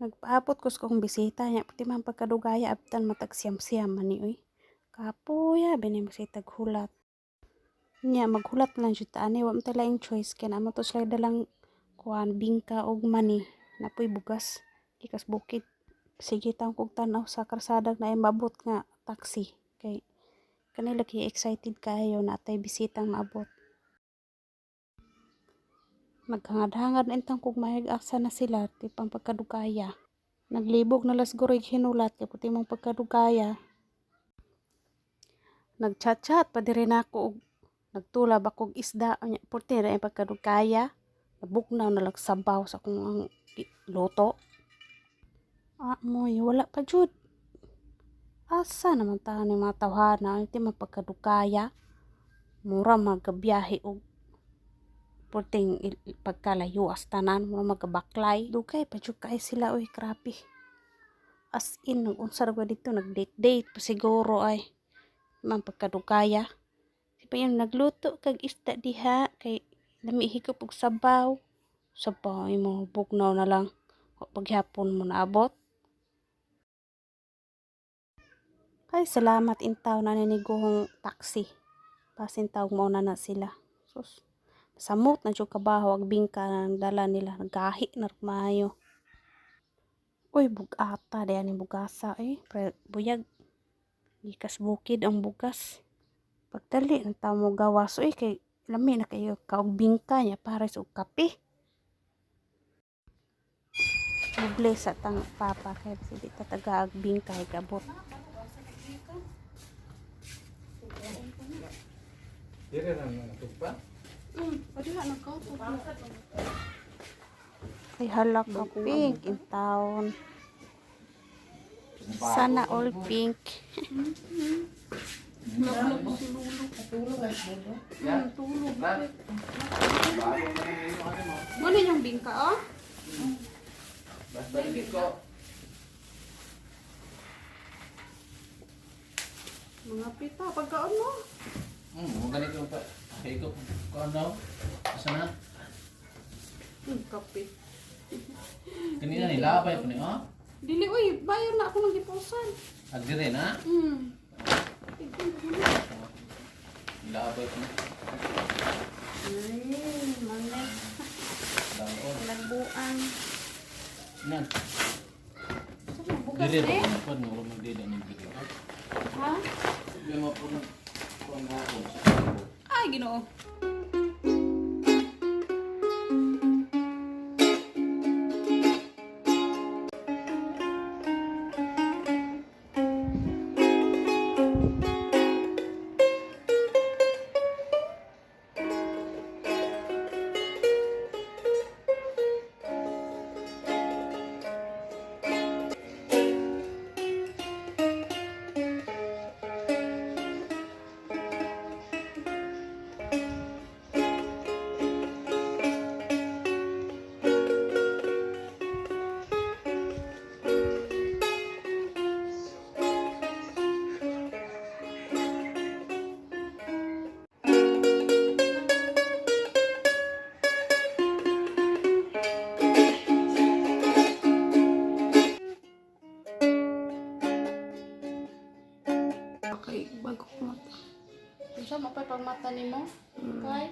Nagpaabot ko sa kong bisita niya pati man pagkadugaya abtan matag siyam-siyam man ni oy. Kapoya bini mo siya taghulat. Nya maghulat lang jud ta ani, wa man tay laing choice kay naa man to sila dalang kuan, bingka og mani, napoy bugas gikas bukid. Sige taon kog tan-aw sa karsada naay maabot nga taxi kay kanila kay excited kaayo na atay bisitang maabot. Naghangad-hangad na intang kog mahig asa na sila ti pang pagkadugaya. Naglibog na lang siguro hinulat kay puti mong pagkadugaya. Nagchat-chat pa diri nako og nagtulab akog isda unya puti ra pagkadugaya. Nabugnaw na lang sabaw sa akong ang luto. Ah, moy wala pa jud. Asa naman ta ni mga tawhana ti man pagkadugaya. Mura magabiyahe og puting pagkalayo as tanan mura magabaklay. Dugay pa jud kay sila oy, grabe. As in nag-unsa ra ba dito, nag-date-date pa siguro ay man pagkadugaya. Di pa yun nagluto kag isda diha kay lami higop og sabaw. Sabaw imo bugnaw na lang. Wa paghapon mo naabot. Ay salamat intaw na niniguhong taxi. Basin tawag mo na na sila. Sus. Samot na jud kabaho ag bingka na dala nila, nagahi na maayo. Uy, bugata diyan ni bugasa eh. Pre, buyag. Gikas bukid ang bugas. Pagdali ng tao mo gawas uy kay lami na kayo kaog bingka niya pares og kape. Muble sa tang papa kay si di tataga ag bingka gabot. Dire na natugpa? Ay hala ka pink in town. Sana all pink. Tulog. Muna yung bingka oh. Basta ko. Mga pita pagkaon mo. Ganito pa. Higop ko ano? Asa na? Kape. Kanina nilabay pa ni oh. Dili oy, bayo na ako ng gipusan. Agdire na. Nilabay pa ni. Ay, mga Daon. nagbuang. Nan. Saan mo bugas Dire eh? ba ko mo mo dili ni video. Ha? Di mo po ko nga ako. Ay, Ginoo. Okay, bago ko mata. Unsa mo pa pagmata nimo? Kay